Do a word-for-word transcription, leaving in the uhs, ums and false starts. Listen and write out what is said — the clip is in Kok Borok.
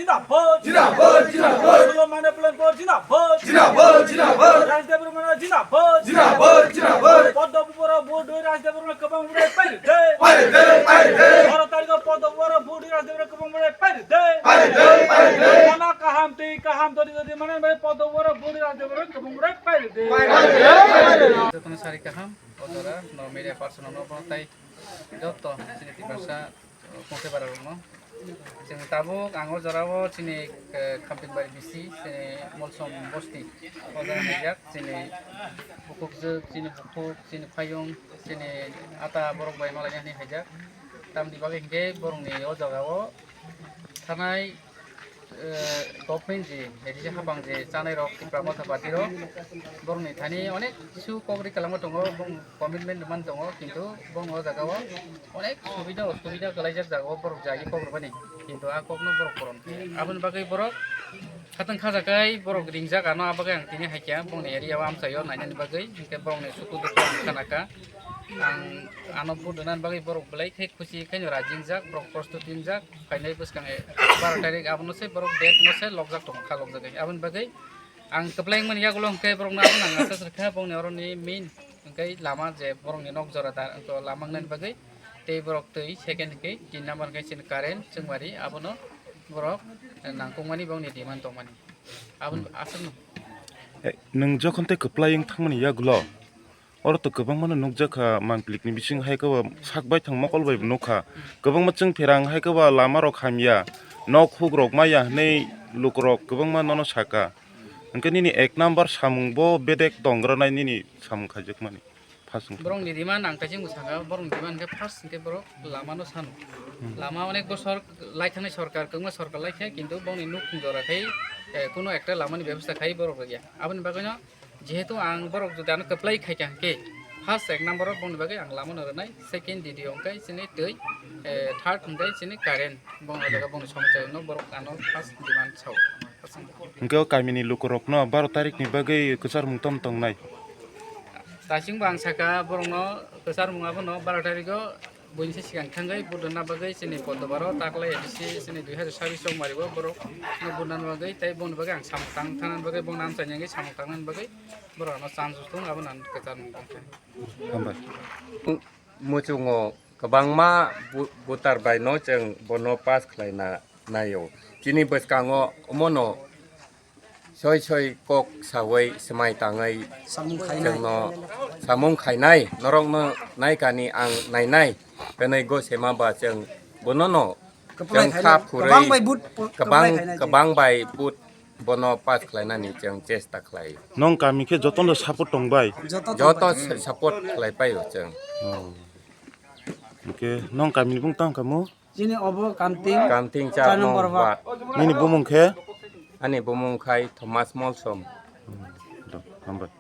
Zindabad! Zindabad! Zindabad! Solo mane plan for zindabad! Zindabad! Zindabad! Rajdev Rungna zindabad! Zindabad! Zindabad! Poddo buporo vote doi Rajdev Rungna kwbang vote pairide. Pairide! Pairide! Baro tarikh o Poddo buporo vote doi Rajdev Rungna kwbang vote pairide. Pairide! Pairide! Lama kaham tei kaham dori dori mane bai Poddo buporo vote doi Rajdev Rungna kwbang vote pairide. Pairide! Jotono sari kaham, o jora no media person no bo tai joto chini Tiprasa Kongse bara rokno. Chwng tabuk ang o jorao chini, eh, Khamtingbari bisi, chini Molsom bosti. O jaga naijak chini bukhukjwk, chini bukhuk, chini phaiyung, chini ata borok bai malaina hinwi haijak. Tamni bagwi hinkhe borokni o jagao thanai, eh, government je, N D C hapang je chanai rok, Tipra Motha Party rok, borokni thani onek kisu kok ri kwlangma tongo, bong commitment man tongo, kintu bong o jagao onek subida osubida kwlaijak jagao borok jagwi kok rwmani, kintu a kokno borok poron khe. Aboni bagwi borok khatang khajakai borok ringjak ano, a bagwi ang tini haikha bongni area o amchaio nainani bagwi, hinkhe borokni suku dukhu ang khanakha. Ang ano vote rwnani bagwi borok belai khe khusi khaino raji wngjak, borok prostuti wngjak. Phainai bwskango baro tarik abono se borok date no se lokjak tongo, kha lokjagwi. Aboni bagwi ang kwplai wngmani yagulo hwnkhe borokno abono ang aswk rwkha, bongni oroni main hwnkhe lama je borokni nok jora da, to lama wngnani bagwi tei borok twi second hwnkhe tin number hwnkhe chini current chwngmari abono borok nangkukmani bongni demand tongmani. Aboni aswkno. Eh, nwng jokhon tei kwplai wng thangmani yagulo, oro to kwbangmano nukjakha, mangplikni bising hai khe bo sak baithang mokol bai bo nukha. Kwbangma chwng pherang hai khe bo lama rok hamya, nok huk rok maya hwnwi lukurok kwbangma nono saka. Hwnkhe nini ek number samung bo bedek tongranai nini samung khaijakmani. First wngkha. Borokni demand ang kaisa wngkha saka, borokni demand hwnkhe first hwnkhe borok lamano sano. Hmm. Lama onek bosor lai thangni sorkar, kwbangma sorkar lai khe, kintu bongni nukhung jora khai, eh, kuno ekta lamani bebosta khai borok rwgya. Aboni bagwino jehetu ang borok jodi ano kwplai khaikha hwnkhe, first ek number o bongni bagwi ang lama no rwnai, second D D O hwnkhe chini twi, eh, third hwnkhe chini current, bong o jaga bongni somosya no borok ano first demand sao. Hwnkhe o kamini lukurokno baro tarikni bagwi kwcharmung tamo tongnai? Daisingbo ang saka borokno kwcharmung abono baro tariko. Buini se sikang thangwi budona bagwi chini Poddo baro taklai A D C chini dui hazar sabis rok maribo borok no budona bagwi tei boni bagwi ang samung tang thangna bagwi bongni amchaini bagwi samung tangna bagwi borok ano chance thung abo nang kwchar nung tong thai. Hambai. Muchungo kwbangma bu-, butar bai no chwng bono pass khlaina naio. Chini bwskango omono soi soi kok sawi swmai tangwi samung khainai. Chwngno samung khainai, norokno naikani ang nainai, hwnwi go sema ba chwng bonono kwplai chwng khainai. Kha phurwi kwbang bai but, kwbang, kwbang bai but bono pass khlainani chwng chesta khlai. Nong kami khe jotono support tongbai? Joto joto tongbai. Support khlai paio chwng. Oh. Hwnkhe nong kamini bung tang kamo? Chini obo Kamting. Kamting char char number number ward. Ward. Nini bumung khe? Ani bumung khai Thomas Molsom. Hmm, do, hambai.